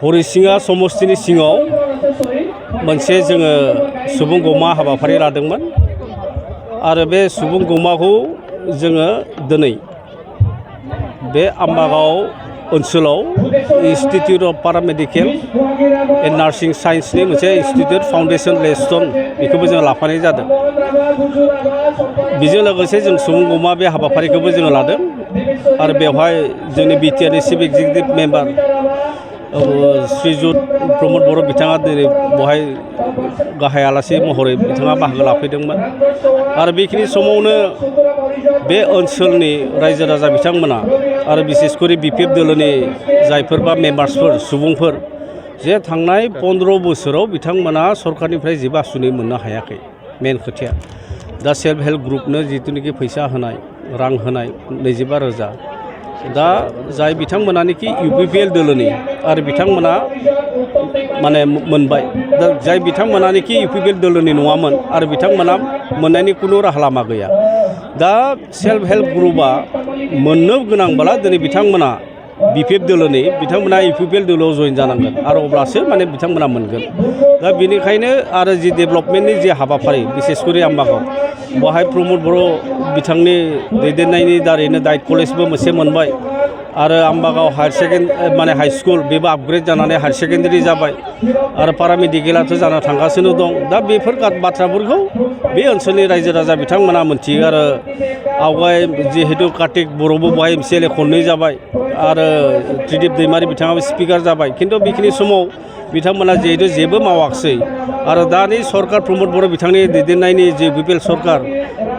हरिसिङा समस्तिनि सिङाव मोनसे जोङो सुबुं गौमा हाबाफारि लादोंमोन आरो बे सुबुं गौमाखौ जोङो दिनै बे आम्बागाव ओनसोलाव इन्स्टिटिउट अफ पारामेडिकेल एन्ड नार्सिं साइन्सनि मोनसे इन्स्टिटिउट फाउन्डेसन लेस्टन बेखौबो जों लाफानाय जादों। बेजों लोगोसे जों सुबुं गौमा बे हाबाफारिखौबो जोङो लादों आरो बेवहाय जोंनि बिटिआरनि चिफ एक्जिकिउटिभ मेम्बार श्रीजुत प्रमद बर' बिथाङा दिनै बेवहाय गाहाय आलासि महरै बिथाङा बाहागो लाफैदोंमोन आरो बेखिनि समावनो बे ओनसोलनि रायजो राजा बिथांमोना आरो बिसेसकरि बिपिएफ दोलोनि जायफोरबा मेम्बार्सफोर सुबुंफोर जे थांनाय 15 बोसोराव बिथांमोना सरकारनिफ्राय जेबो आसुनि मोननो हायाखै। मेन खोथाया दा सेल्फ हेल्प ग्रुपनो जिथुनिखि फैसा होनाय रां होनाय 25,000 दा जाय बिथांमोनानिखि इउपिपिएल दोलोनि आरो बिथांमोना माने मोनबाय दा जाय बिथांमोनानिखि इउपिपिएल दोलोनि नङामोन आरो बिथांमोना मोननायनि खुनु राहा लामा गैया। दा सेल्फ हेल्प ग्रुपआ मोननो गोनांब्ला दिनै बिथांमोना बिपिएफ दोलोनि बिथांमोना इउपिपिएल दोलोआव जइन जानांगोन आरो अब्लासो माने बिथांमोना मोनगोन। दा बेनिखायनो आरो जि डेभेलपमेन्टनि जे हाबाफारि बिसेसकरि आम्बागाव बेवहाय प्रमद बर' बिथांनि दैदेननायनि दारैनो डाइट कलेजबो मोनसे मोनबाय आरो आम्बागाव माने हाई स्कुल बेबो आपग्रेड जानानै हायार सेकेन्डारि जाबाय आरो पारामेडिकेलाथ' जाना थांगासिनो दं। दा बेफोर बाथ्राफोरखौ बे ओनसोलनि रायजो राजा बिथांमोना मोनथियो आरो आवगाय जिहेतु कार्तिक बर'बो बेवहाय एमसिएलए खननै जाबाय आरो त्रिदिप दैमारि बिथाङाबो स्पिकार जाबाय खिन्थु बेखिनि समाव बिथांमोना जिहेतु जेबो मावाखिसै आरो दानि सरकार प्रमद बर' बिथांनि दैदेननायनि जे बिपिएल सरकार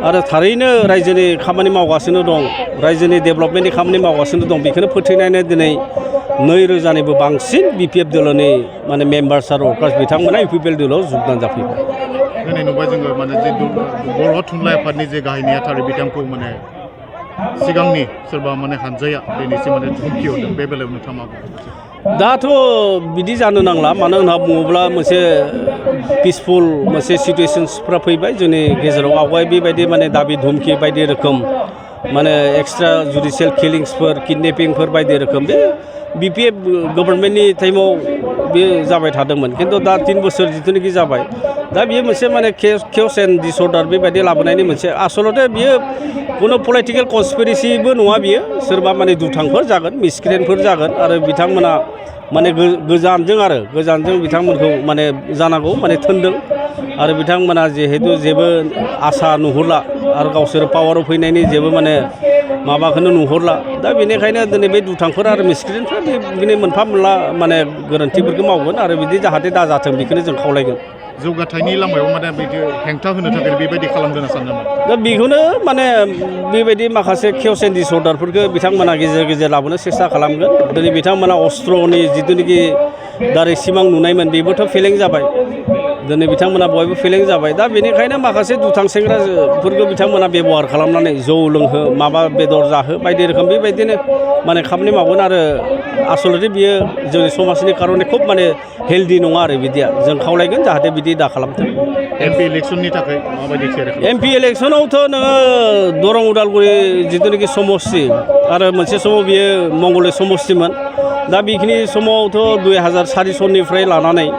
आरो थारैनो रायजोनि खामानि मावगासिनो दं रायजोनि डेभेलपमेन्टनि खामानि मावगासिनो दं बेखौनो फोथायनानै दिनै 2,000निबो बांसिन बिपिएफ दोलोनि माने मेम्बार्स आरो वर्कार्स बिथांमोना इउपिपिएल दोलोआव जगदान जाफैबाय। दिनै नुबाय जोङो माने जे बर' थुनलाइ आफादनि जे गाहाय नेहाथारि बिथांखौ माने सिगांनि सोरबा माने हानजाया दिनैसिम माने धुमखि हरदों बे बेलायाव नोंथाङा दाथ' बिदि जानो नांला मानो होनना बुङोब्ला मोनसे पिसफुल मोनसे सिटुएसन्सफ्रा फैबाय जोंनि गेजेराव आवगाय बेबायदि माने दाबि धुमखि बायदि रोखोम माने एक्सट्रा जुडिशियेल किलिंसफोर किडनेपिंफोर बायदि रोखोम बे बिपिएफ गभर्नमेन्टनि टाइमाव बे जाबाय थादोंमोन खिन्थु दा 3 बोसोर जिथुनिखि जाबाय दा बेयो मोनसे माने केअस एन्ड डिसअर्डार बेबायदि लाबोनायनि मोनसे आसलते बियो कुनु पलिटिकेल कनस्पिरेसिबो नङा बियो सोरबा माने दुथांफोर जागोन मिसक्रियेन्टफोर जागोन आरो बिथांमोना माने गोजानजों बिथांमोनखौ माने जानांगौ माने थोनदों आरो बिथांमोना जिहेतु जेबो आसा नुहुरला आरो गावसोर पावाराव फैनायनि जेबो माने माबाखौनो नुहुरला दा बेनिखायनो दिनै बे दुथांफोर आरो मिसक्रियेन्टफ्रा बिदिनो मोनफा मोनला माने गोरोन्थिफोरखौ मावगोन आरो बिदि जाहाथे दाजाथों बेखौनो जों खावलायगोन। जौगाथायनि लामायाव माने बिदि हेंथा होनो थाखाय बेबायदि खालामदों सानदोंमोन दा बेखौनो माने बेबायदि माखासे केअस एन्ड डिसअर्डारफोरखौ बिथांमोना गेजेर गेजेर लाबोनो सेस्था खालामगोन। दिनै बिथांमोना अस्त्रनि जिथुनिखि दारै सिमां नुनायमोन बेबोथ' फेलें जाबाय दिनै बिथांमोना बयबो फेलें जाबाय दा बेनिखायनो माखासे दुथां सेंग्राफोरखौ बिथांमोना बेबहार खालामनानै जौ लोंहो माबा बेदर जाहो बायदि रोखोम बेबायदिनो माने खामानि मावगोन आरो आसलते बियो जोंनि समाजनि कारने खुब माने हेल्दि नङा आरो बिदिया जों खावलायगोन जाहाथे बिदि दा खालामथों। एमपि इलेक्सननि थाखाय माबायदि थियारि खालामो? एमपि इलेक्सनावथ' नोङो दरं उदालगुरि जिथुनिखि समस्ति आरो मोनसे समाव बियो मंगलदै समस्तिमोन दा बेखिनि समावथ' 2004 सननिफ्राय लानानै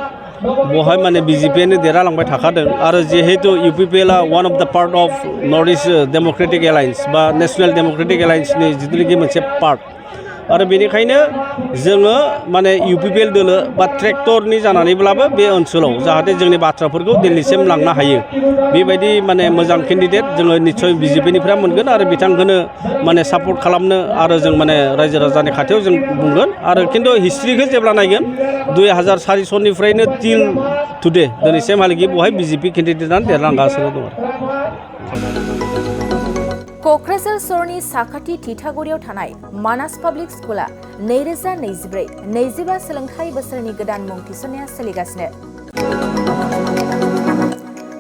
बहाय माने बिजेपियानो देरहालांबाय थाखादों आरो जिहेतु इउपिपिएलआ वान अफ द part of north east Democratic alliance बा नेशनेल डेम'क्रेटिक एलायन्सनि जिथुनिखि मोनसे पार्ट आरो बेनिखायनो जोङो माने इउपिपिएल दोलो बा ट्रेक्टरनि जानानैब्लाबो बे ओनसोलाव जाहाथे जोंनि बाथ्राफोरखौ दिल्लीसिम लांनो हायो बेबायदि माने मोजां केन्डिडेट जोङो निस्सय बिजेपिनिफ्राय मोनगोन आरो बिथांखौनो माने सापर्ट खालामनो आरो जों माने रायजो राजानि खाथियाव जों बुंगोन आरो खिन्थु हिस्ट्रिखौ जेब्ला नायगोन 2004 सननिफ्रायनो टिल टुडे दिनैसिमहालागै बेवहाय बिजेपि केन्डिडेटआनो देरलांगासिनो दं। क'क्राझार सहरनि साखाथि थिथागुरियाव थानाय मानास पाब्लिक स्कुला 2024-25 सोलोंथाइ बोसोरनि गोदान मुं थिसननाया सोलिगासिनो।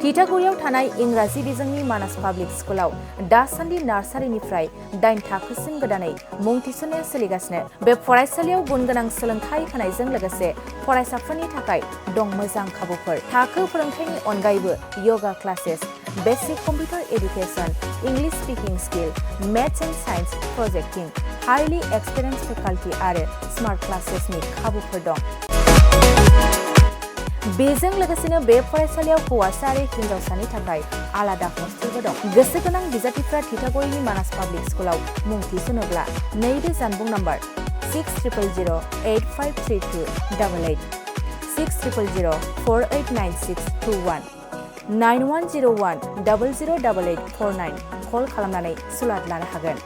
थिथागुरियाव थानाय इंराजि बिजोंनि मानास पाब्लिक स्कुलाव दासान्दि नार्सारिनिफ्राय 8 थाखोसिम गोदानै मुं थिसननाया सोलिगासिनो। बे फरायसालियाव गुन गोनां सोलोंथाइ होनायजों लोगोसे फरायसाफोरनि थाखाय दं मोजां खाबुफोर। थाखो फोरोंथायनि अनगायैबो yoga classes, basic computer education, English speaking skill, maths and science projecting, highly experience faculty आरो स्मार्ट क्लासेसनि खाबुफोर दं। बेजों लोगोसेनो बे फरायसालियाव हौवासा आरो हिन्जावसानि थाखाय आलादा हस्टेलबो दं। गोसो गोनां बिजाथिफ्रा थिथागुरिनि मानास पाब्लिक स्कुलाव मुं थिसनोब्ला नैबे जानबुं नाम्बार 6000853288 6000489621 9101008849 कल खालामनानै सुलाद लानो हागोन।